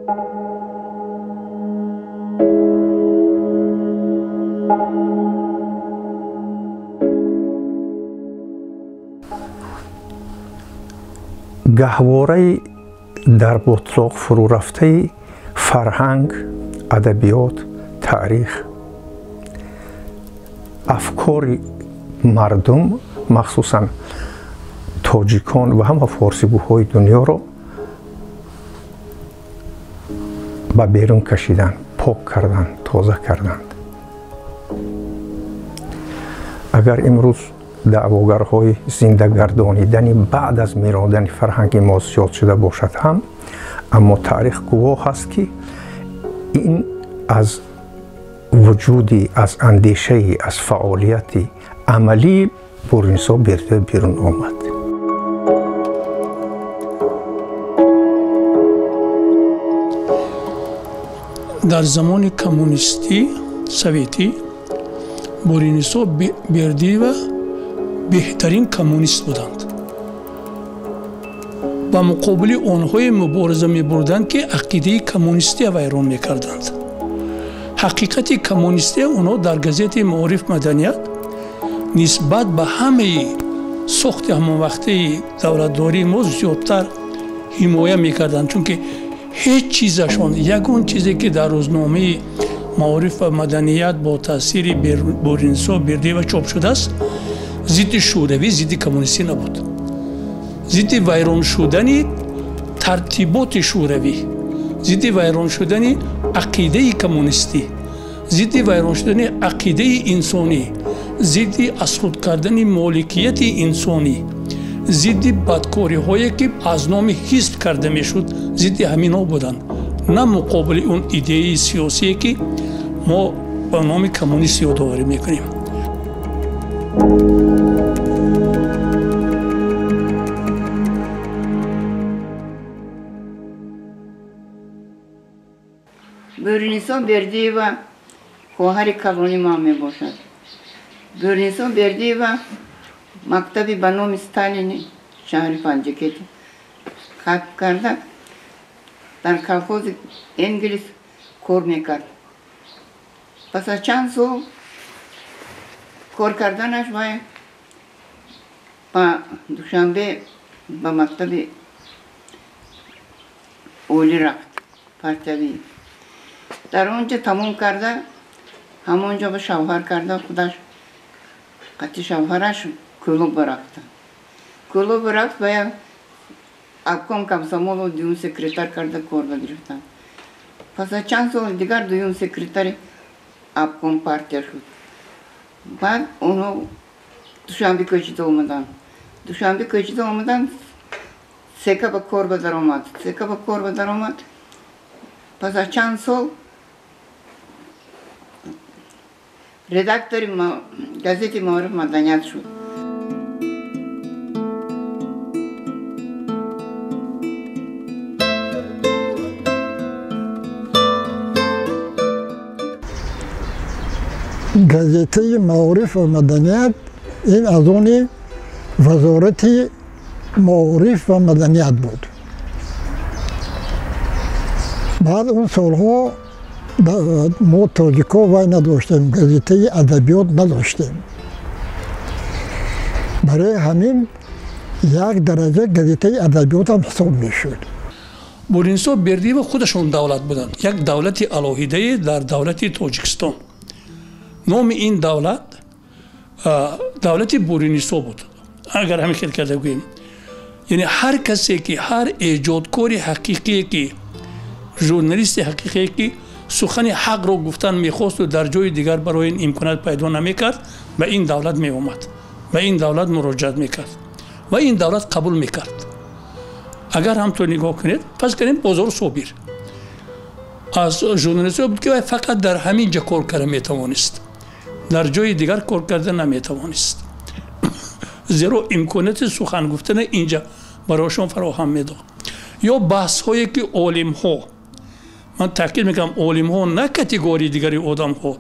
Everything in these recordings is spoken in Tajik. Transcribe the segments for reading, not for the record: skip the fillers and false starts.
Гаҳвораи дар ботлоқ фурӯрафтаи фарҳанг, адабиёт, таърих, афкори мардум, махсусан тоҷикон ва ҳама форсигӯҳои дунёро ба берун кашиданд, пок карданд, тоза карданд. Агар имрӯз даъвогарҳои зиндагардонидани баъд аз меродани фарҳанги мо зиёд шуда бошад ҳам, аммо таърих гувоҳ аст, ки ин аз вуҷуди, аз андешаи, аз фаъолияти амалии Буринсо Бердиева берун омад. Дар замони коммунистӣ советӣ Буринисо Бердиева беҳтарин коммунист буданд. Ба муқобили онҳое мубориза мебурданд, ки ақидаи коммунистия вайрон мекарданд. Ҳақиқати коммунистия онҳо дар газетаи Маориф Маданият нисбат ба ҳамаи сохти ҳамонвақтаи давлатдории мо зиёдтар ҳимоя мекарданд, чунки ҳеҷ чизашон, ягон чизе ки дар рӯзномаи Маориф ва Маданият бо таъсири Буринисо Бердиева чоп шудааст, зидди шӯравӣ, зидди коммунистӣ набуд, зидди вайрон шудани тартиботи шӯравӣ, зидди вайрон шудани ақидаи коммунистӣ, зидди вайрон шудани ақидаи инсонӣ, зидди аз худ кардани моликияти инсонӣ, зидди бадкориҳое ки аз номи ҳизб карда мешуд, зидди ҳаминҳо буданд, на муқобили он идеяи сиёсие ки мо ба номи коммунист ёдоварӣ мекунем. Буринисо Бердиева хоҳари калони ман мебошад. Буринисо Бердиева мактаби ба номи Сталини шаҳри Панҷакент хатм карда, дар колхози Энгелс кор мекард. Пас аз чанд сол кор карданаш вай ба Душанбе ба мактаби олӣ рафт, партиявӣ. Дар он ҷо тамом карда, ҳамон ҷо ба шавҳар карда, худаш қатъи шавҳараш Кӯлоб рафта. Кӯлоб рафт ва як обком комсомоло дуюм секретар карда кор гирифтанд. Пас аз чанд сол дигар дуюм секретари обком партия шуд. Баъд онҳо Душанбе кӯчида омаданд. Душанбе кӯчида омаданд, сека ба кор ба даромад. Сека ба кор ба даромад. Пас аз чанд сол редактори газети Маориф Маданият шуд. Газетаи Маориф ва Маданият ин аз они Вазорати маориф ва маданият буд. Баъд он солҳо мо тоҷико вай надоштем, газетаи адабиёт надоштем. Барои ҳамин як дараҷа газетаи адабиётам ҳисоб мешуд. Буринисо Бердиева худашон давлат буданд, як давлати алоҳидае дар давлати Тоҷикистон. Номи ин давлат давлати Буринисо буд, агар ҳамин хел карда гӯем. Яъне ҳар касе ки, ҳар эҷодкори ҳақиқие ки, журналисти ҳақиқие ки сухани ҳақро гуфтан мехосту дар ҷои дигар барои ин имконият пайдо намекард, ба ин давлат меомад, ба ин давлат муроҷиат мекард ва ин давлат қабул мекард. Агар ҳамтор нигоҳ кунед, фарз кунем Бозор Собир аз журналистҳо буд ки вай фақат дар ҳамин ҷо кор карда метавонист, дар ҷои дигар кор карда наметавонист, зеро имконияти сухан гуфтана инҷа барояшон фароҳам медод. Ё баҳсҳое ки олимҳо, ман таъкид мекунам, олимҳо на категорияи дигари одамҳо,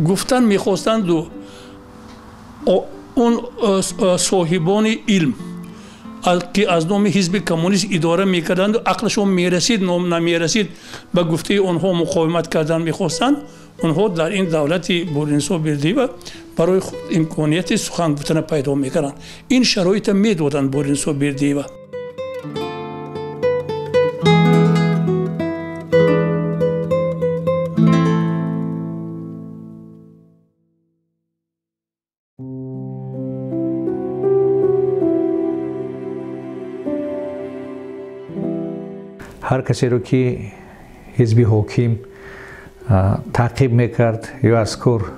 гуфтан мехостанду он соҳибони илм ки аз номи ҳизби коммунист идора мекарданд, ақлашон мерасид, намерасид, ба гуфтаи онҳо муқовимат кардан мехостанд, онҳо дар ин давлати Буринсо Бердиева барои худ имконияти сухан гуфтана пайдо мекарданд. Ин шароита медоданд Буринсо Бердиева. Ҳар касеро ки ҳизби ҳоким таъқиб мекард ё аз кор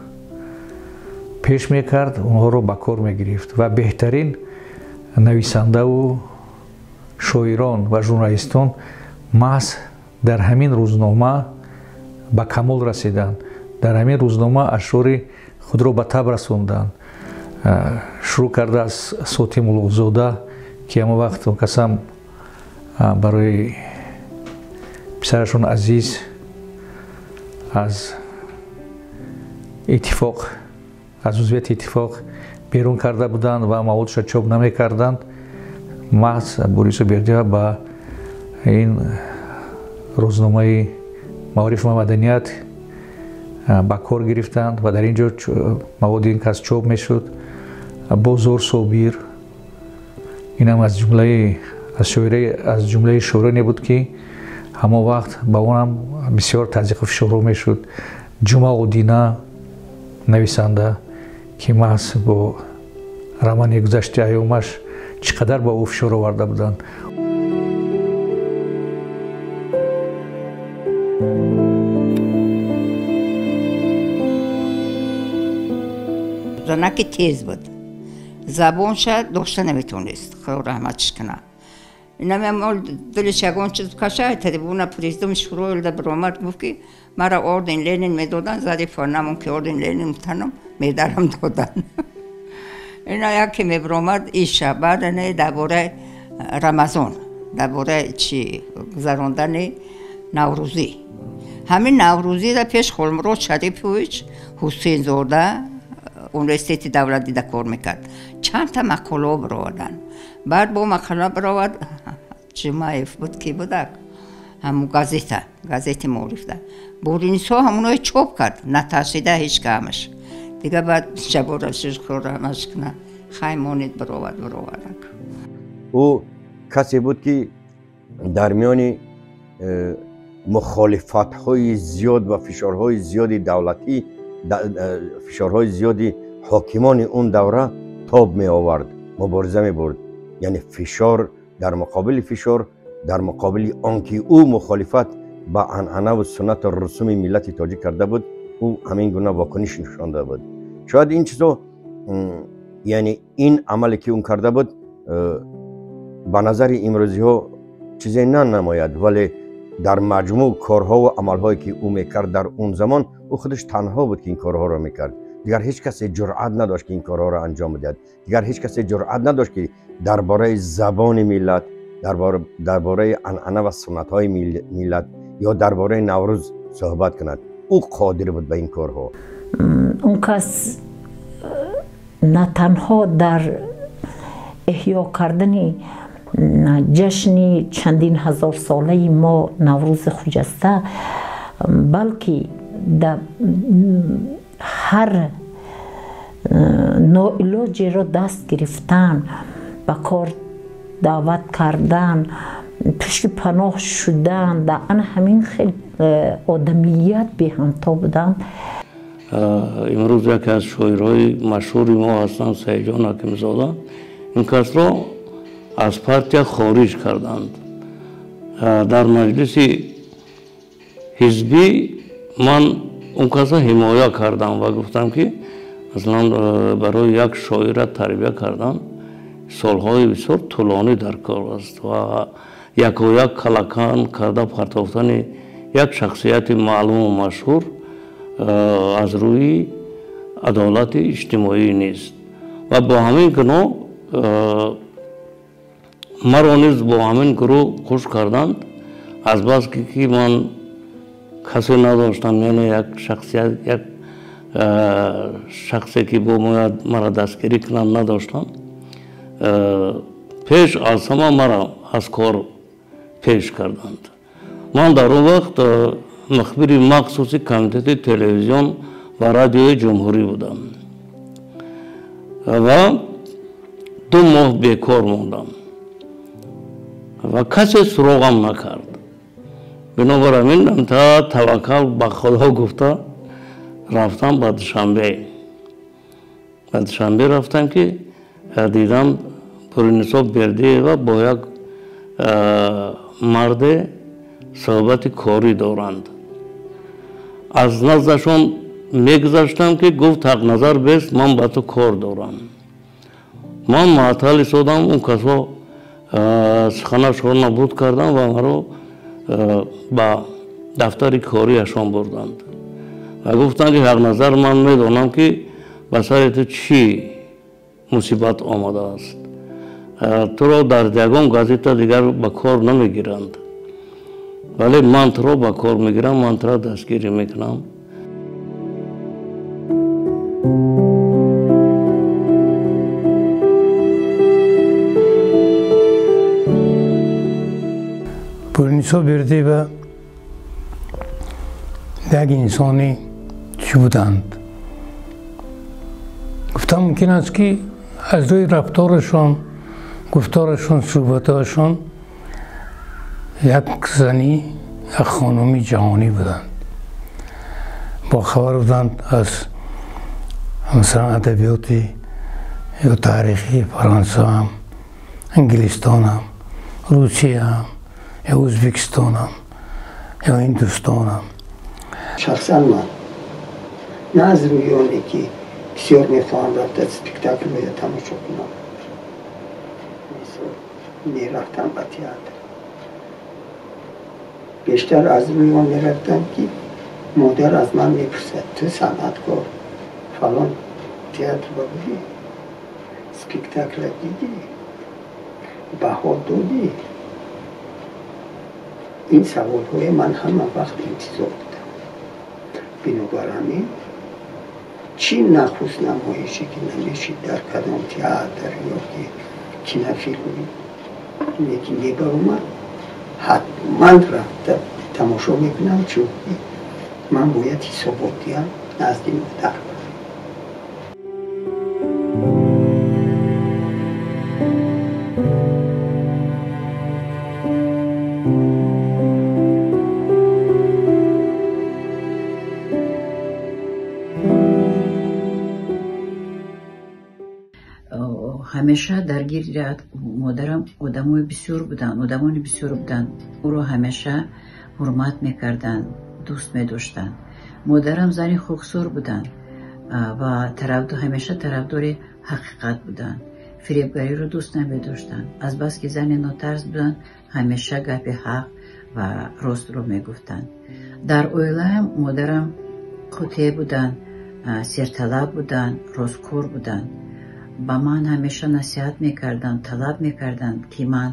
пеш мекард, онҳоро ба кор мегирифт ва беҳтарин нависандаву шоирон ва журналистон маҳз дар ҳамин рӯзнома ба камол расиданд, дар ҳамин рӯзнома ашъори худро ба таб расонданд. Шурӯъ карда аз Сотим Улуғзода, ки ҳамон вақт он касам барои писарашон Азиз аз иттифоқ, аз узвияти иттифоқ берун карда буданд ва маводша чоп намекарданд, маҳз Буринсо Бердиева ба ин рӯзномаи маориф ва маданият ба кор гирифтанд ва дар ин ҷо маводи ин кас чоп мешуд. Бозор Собир, инам аз ҷумлаи шоироне буд, ки ҳамон вақт ба онам бисёр тазйиқу фишорҳо мешуд. Ҷума Одина, нависанда, ки маҳз бо романи гузашти айёмаш чӣ қадар ба ӯ фишор оварда буданд. Занаки тез буд, забонша дошта наметонист, худо раҳматш кунад. Инамеамол дилиш ягон чиз каша, трибуна президиум шӯроилда биромад, гуфт, ки мара орден Ленин медоданд, Зарифа намон ки орден Ленин танам медарам доданд. Ина яке мебиромад иша, баъд не дар бораи Рамазон, дар бораи чи гузарондани Наврӯзӣ. Ҳамин Наврӯзиро пеш Холмурод Шарипович Ҳусейнзода университети давлатида кор мекард. Чандта мақолаҳо бироварданд. Баъд бо мақола бировард Ҷумаев буд, ки будак ҳамун газета, газети маорифда. Буринсо ҳамуное чоп кард, натарсида ҳеҷ камаш. Дига баъд Ҷаббор Расулов раҳматш кунад, хай монед, бировард, бировардак. Ӯ касе буд, ки дар миёни мухолифатҳои зиёд ва фишорҳои зиёди давлатӣ, фишорҳои зиёди ҳокимони он давра тоб меовард, мубориза мебурд. Яъне фишор дар муқобили фишор, дар муқобили он ки ӯ мухолифат ба анъанаву суннату русуми миллати тоҷик карда буд, ӯ ҳамин гуна вокуниш нишон дода буд. Шояд ин чизо, яъне ин амале ки ӯ карда буд, ба назари имрӯзиҳо чизе нанамояд, вале дар маҷмӯъ корҳову амалҳое ки ӯ мекард дар он замон, ӯ худаш танҳо буд ки ин корҳоро мекард. Дигар ҳеҷ касе ҷуръат надошт, ки ин корҳоро анҷом бидиҳад. Дигар ҳеҷ касе ҷуръат надошт, ки дар бораи забони миллат, дар бораи анъана ва суннатҳои миллат ё дар бораи Наврӯз суҳбат кунад. Ӯ қодир буд ба ин корҳо. Он кас на танҳо дар эҳё кардани ҷашни чандин ҳазорсолаи мо Наврӯзи Хуҷаста, балки дар ҳар ноилоҷеро даст гирифтан, ба кор даъват кардан, пушти паноҳ шудан, дар ана ҳамин хел одамият беҳамто буданд. Имрӯз яке аз шоирҳои машҳури мо ҳастанд Саидҷон Ҳакимзода. Ин касро аз партия хориҷ карданд. Дар маҷлиси ҳизбӣ ман он касро ҳимоя кардам ва гуфтам, ки масалан барои як шоира тарбия кардан солҳои бисёр тӯлонӣ дар кор аст ва якояк калакан карда партофтани як шахсияти маълуму машҳур аз рӯи адолати иҷтимоӣ нест. Ва бо ҳамин гуноҳ маро низ бо ҳамин гурӯҳ хуш карданд, азбаски ки ман касе надоштам, яъне як шахсият, як шахсе ки бо маро дастгирӣ кунанд надоштам. Пеш аз ҳама маро аз кор пеш карданд. Ман дар он вақт мухбири махсуси комитети телевизион ва радиои ҷумҳурӣ будам ва 2 моҳ бекор мондам ва касе суроғам накард. Бинобар ҳамин та таваккал ба Худо гуфта рафтам ба Душанбе. Ба Душанбе рафтам ки дидам Буринисо Бердиева бо як марде суҳбати корӣ доранд. Аз наздашон мегузаштам ки гуфт Ҳақназар бест, ман ба ту кор дорам. Ман муаттал истодам, он касҳо суханашонро нобуд кардам ва маро ба дафтари кориашон бурданд ва гуфтанд ки Ҳақназар, ман медонам ки ба сари ту чӣ мусибат омадааст, туро дар ягон газета дигар ба кор намегиранд, вале ман туро ба кор мегирам, ман туро дастгирӣ мекунам. Буринисо Бердиева як инсони чӣ буданд? Гуфтан мумкин аст ки аз рӯи рафторашон, гуфторашон, суҳбатҳояшон як зани, як хонуми ҷаҳонӣ буданд. Бохабар буданд аз масалан адабиёти ё таърихи Фаронса ҳам, Англистон ҳам, Русия ҳам, ё Ӯзбекистон ҳам, ё Ҳиндустон ҳам. Шахсан ман на аз рӯи оне ки бисёр мехоҳам рафта спектаклҳоя тамошо кунам, мерафтам ба театр. Бештар аз рӯи он мерафтам ки модар аз ман мепурсад: ту санъаткор, фалон театр будӣ, спектакла дидӣ, баҳо додӣ? Ин саволҳои ман ҳама вақт интизор будам. Бинобар ҳамин чӣ нахуст намоише ки намешид дар кадом театр ё ки кинофилме ки мебаромад, ҳатман рафта тамошо мекунам, чунки ман бояд ҳисобот диҳам назди модар. Ҳамеша дар гирди модарам одамои бисёр буданд, одамони бисёр буданд. Ӯро ҳамеша ҳурмат мекарданд, дӯст медоштанд. Модарам зани хоксор буданд ва ҳамеша тарафдори ҳақиқат буданд. Фиребгариро дӯст намедоштанд. Азбаски зани нотарс буданд, ҳамеша гапи ҳақ ва ростро мегуфтанд. Дар оилаам модарам қутъе буданд, серталаб буданд, росткор буданд. Ба ман ҳамеша насиҳат мекарданд, талаб мекарданд, ки ман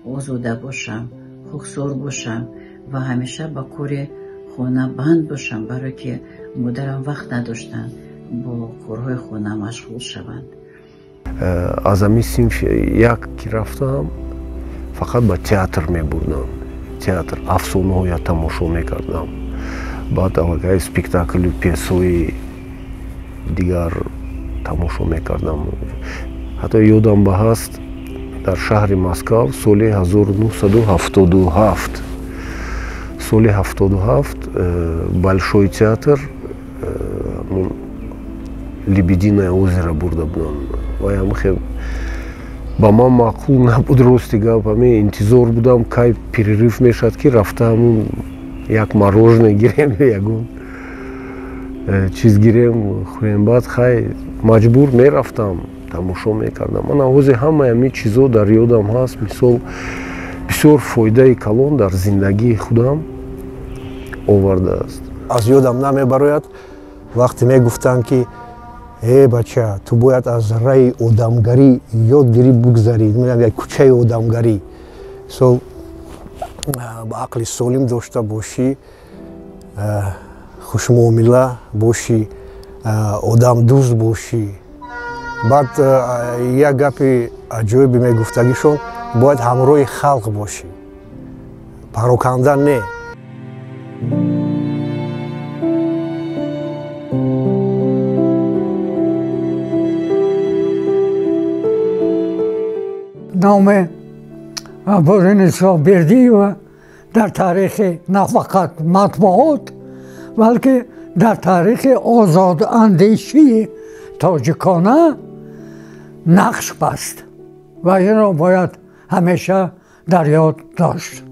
озода бошам, хоксор бошам ва ҳамеша ба кори хона банд бошам, барое ки модарам вақт надоштанд бо корҳои хона машғул шаванд. Аз ҳамин синф як ки рафтам, фақат ба театр мебурдам. Театр, афсонаҳоя тамошо мекардам. Баъд аллакай спектаклю пьесаҳои дигар тамошо мекардам. Ҳатто ёдам ба ҳаст, дар шаҳри Москав соли 1977, соли 77 Большой театр Лебединое озеро бурда буданд. Вай ҳамхе ба ман маъқул набуд, рости гап. Ҳаме интизор будам, кай перерыв мешавад, ки рафта ҳамун як мороженое гирем ё ягон чиз гирем хӯрем. Баъд хай маҷбур мерафтам, тамошо мекардам. Ман ҳозир ҳамаи ҳамин чизо дар ёдам ҳаст. Мисол, бисёр фоидаи калон дар зиндагии худам овардааст. Аз ёдам намебарояд вақте мегуфтанд ки э бача, ту бояд аз раи одамгарӣ ёд гирӣ бигзарӣ, як кӯчаи одамгарӣ, мисол ба ақли солим дошта бошӣ, хушмуомила бошӣ, одамдӯст бошӣ. Баъд як гапи аҷоибе мегуфтагишон: бояд ҳамроҳи халқ бошӣ, пароканда не. Номи Буринисо Бердиева дар таърихи на фақат матбуот, балки дар таърихи озодандешии тоҷикона нақш баст ва инро бояд ҳамеша дар ёд дошт.